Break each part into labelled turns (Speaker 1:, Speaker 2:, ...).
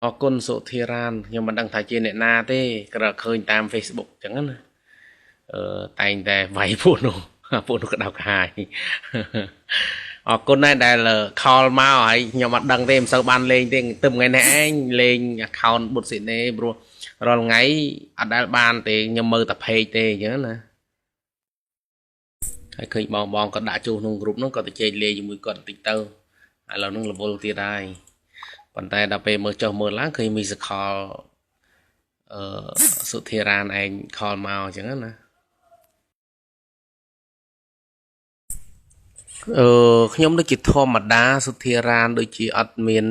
Speaker 1: អរគុណសុធារានខ្ញុំមិនដឹងថាជាអ្នកណាទេគ្រាន់ឃើញតាម Facebook អញ្ចឹងណាអឺតែងតែវាយពួកនោះពួកនោះក្តៅក្រហាយអរគុណដែរដែលខលមកហើយខ្ញុំអត់ដឹងទេមិនសូវបានលេងទេទើបថ្ងៃនេះឯងលេង account បុត្រស៊ីនេព្រោះរាល់ថ្ងៃអត់ដែលបានទេខ្ញុំមើលតែ page ទេអញ្ចឹងណាហើយឃើញបងបងក៏ដាក់ចូលក្នុងក្រុមនោះក៏ទៅជែកលេងជាមួយគាត់បន្តិចទៅឥឡូវហ្នឹងរវល់ទៀតហើយប៉ុន្តែដល់ពេលមើលចុះមើលឡើងឃើញមីសខលអឺសុធារានឯងខលមកអញ្ចឹងណាអឺខ្ញុំដូចជាធម្មតាសុធារានដូចជាអត់មាន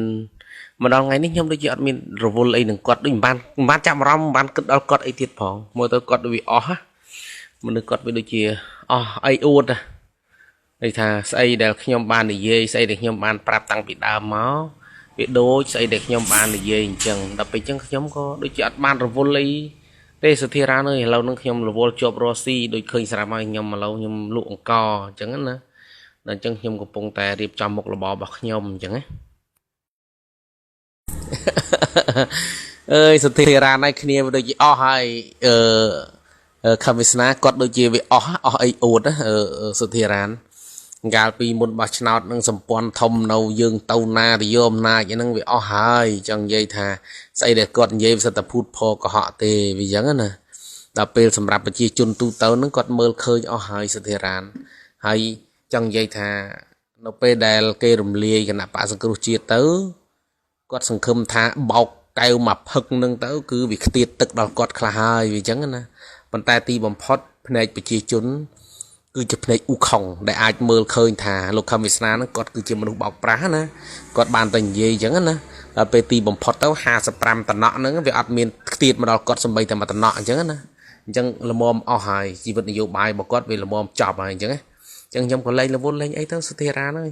Speaker 1: មកដល់ថ្ងៃនេះខ្ញុំដូចជាអត់មានរវល់អីនឹងគាត់ដូចមិនបានចាប់អារម្មណ៍មិនបានគិតដល់គាត់អីទៀតផងមើលទៅគាត់វាអស់មនុស្សគាត់វាដូចជាអស់អីអួតន័យថាស្អីដែលខ្ញុំបាននិយាយស្អីដែលខ្ញុំបានប្រាប់តាំងពីដើមមកវាដូចស្អីដែលខ្ញុំបាននិយាយអញ្ចឹងដល់ពេលអញ្ចឹងខ្ញុំក៏ដូចជាអត់បានរវល់អីទេសុធារានអើយឥឡូវហ្នឹងខ្ញុំរវល់ជាប់រស់ស៊ីដូចឃើញស្រាប់ហើយខ្ញុំឥឡូវខ្ញុំលក់អង្គអញ្ចឹងណាដល់អញ្ចឹងខ្ញុំកំពុងតែរៀបចំមុខរបររបស់ខ្ញុំអញ្ចឹងណាអើយសុធារានហើយគ្នាវាដូចជាអស់ហើយអឺខំវាសនាគាត់ដូចជាវាអស់អីអួតសុធារានកាលពីមុនបោះឆ្នោតនឹងសម្ព័ន្ធធំនៅយើងទៅណាទៅយកអំណាចហ្នឹងវាអស់ហើយចង់និយាយថាស្អីដែលគាត់និយាយវាសិតតែភូតផកុហកទេវាអញ្ចឹងណាដល់ពេលសម្រាប់ប្រជាជនទូទៅហ្នឹងគាត់មើលឃើញអស់ហើយសុធារានហើយចង់និយាយថានៅពេលដែលគេរំលាយគណៈបកសង្គ្រោះជាតិទៅគាត់សង្ឃឹមថាបោកកែវមកផឹកនឹងទៅគឺវាខ្ទាតទឹកដល់គាត់ខ្លះហើយវាអញ្ចឹងណាប៉ុន្តែទីបំផុតភ្នែកប្រជាជនគឺជាភ្នែកអ៊ូខុងដែលអាចមើលឃើញថាលោកខឹមវាសនាហ្នឹងគាត់គឺជាមនុស្សបោកប្រាស់ណាគាត់បានតែនិយាយអញ្ចឹងណាដល់ពេលទីបំផុតទៅ55តំណក់ហ្នឹងវាអត់មានខ្ទាតមកដល់គាត់សំបីតែមួយតំណក់អញ្ចឹងណាអញ្ចឹងល្មមអស់ហើយជីវិតនយោបាយរបស់គាត់វាល្មមចប់ហើយអញ្ចឹងណាអញ្ចឹងខ្ញុំក៏លែងរវល់លែងអីទៅសុធារានហើយ